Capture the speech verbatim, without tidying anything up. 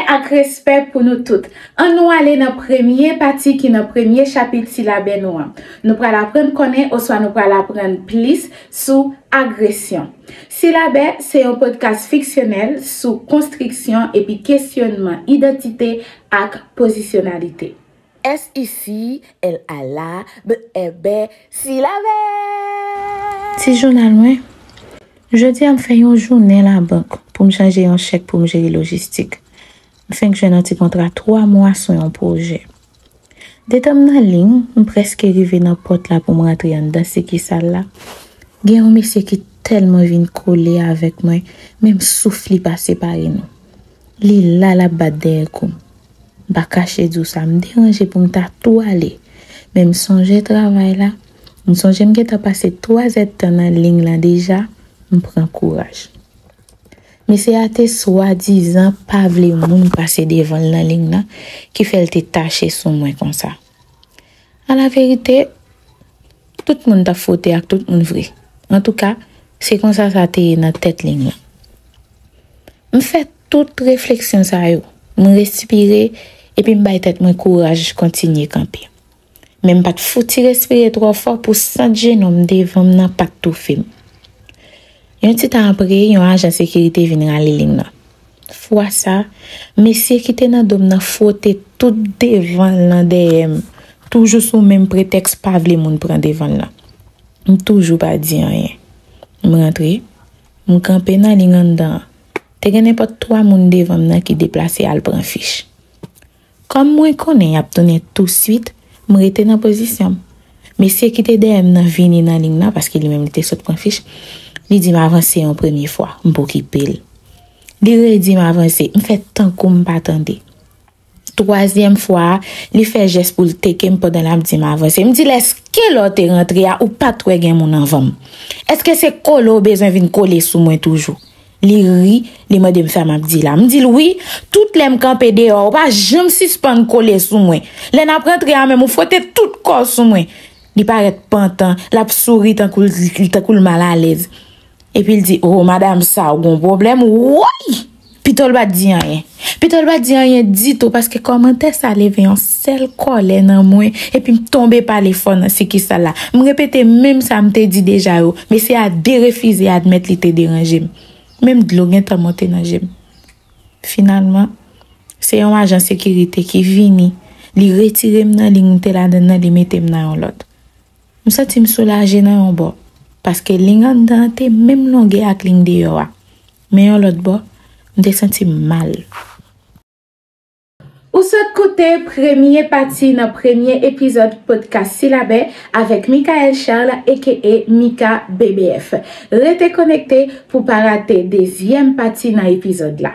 Ak respè pou nou tout, ann nou ale nan premye pati ki nan premye chapit silabè nou an. Nou pral aprann konnen oswa nou pral aprann plis sou agresyon. Silabè se yon podcast fiksyonèl sou konstriksyon epi kesyonman idantite ak pozisyonalite. S I C L A la, B E B, silabè! Ti jounal mwen. Jodi a m fè yon jounen labank pou m chanje yon chèk pou m jere lojistik. M fenk jwenn yon ti kontra twa mwa sou yon pwojè. Detan m nan liy, m prèske rive nan pòt la pou m rantre anndan sikisal la. Gen yon mesye ki tèlman vin kole avèk mwen, menm souf li pa separe nou. Li la l ap bat dèyè kou m. M pa kache di w sa, m deranje pou m ta tou ale. Men m sonje travay la. M sonje m gentan pase twa zèdtan nan liy lan deja, m pran kouraj. Mesye a te swadizan pa vle moun pase devan l nan liy lan, ki fè l te tache sou mwen konsa. Alaverite, tout moun t ap fwote ak tout moun vre. Antouka, se konsa sa te ye nan tèt liy lan. M fè tout refleksyon sa yo. M respire, epi m bay tèt mwen kouraj kontinye kanpe. Men m pa t fouti respire twò fò pou sant jenon m devan m nan pa t toufe m. Yon ti tan apre, yon ajan sekirite vin rale liy lan. Fwa sa, mesye ki te nan do m nan fwote tout devan l nan dèyè m, toujou sou menm pretèks pa vle moun pran devan l lan. M toujou pa di anyen. M rantre, m kanpe nan liy anndan an. Te gen nenpòt twa moun devan m nan ki deplase al pran fich. Kòm mwen konnen y ap tounen touswit, m rete nan pozisyon m. Mesye ki te dèyè m nan vini nan liy lan, paske li menm li te sot pran fich. Li di m avanse yon premye fwa, m pa okipe l. Li redi m avanse, m fè tankou m pa tande. Twazyèm fwa a, li fè jès pou l teke m pandan l ap di m avanse. M di l, èske lè w te rantre a, ou pa t wè gen moun anvan m? Èske se kole w bezwen vin kole sou mwen toujou? Li ri, li mande m sa m ap di la. M di l, wi, tout lè m kanpe deyò a, ou pa janm sispann kole sou mwen. Lè n ap rantre a menm, ou fwote tout kò w sou mwen. Li parèt pantan, l ap souri tankou l, tankou l malalèz. Epi l di, o, madanm sa, ou gon pwoblèm? Woy! Pito l pa t di anyen. Pito l pa t di anyen ditou, paske kòmantè sa leve yon sèl kòlè nan mwen, epi m tonbe pale fò nan sikisal la. M repete menm sa m te di deja yo, mesye a derefize admèt li te deranje m. Menm dlo gentan monte nan je m. Finalman, se yon ajan sekirite ki vini. Li retire m nan liy m te ladan l nan, li mete m nan yon lòt. M santi m soulaje nan yon bò, paske liy anndan an te menm longè ak liy deyò a. Men yon lòt bò, m te santi m mal. Ou sot koute premye pati nan premye epizòd podcast Silabè avèk Michael Charles, aka Mika B B F. Rete konekte pou pa rate dezyèm pati nan epizòd la.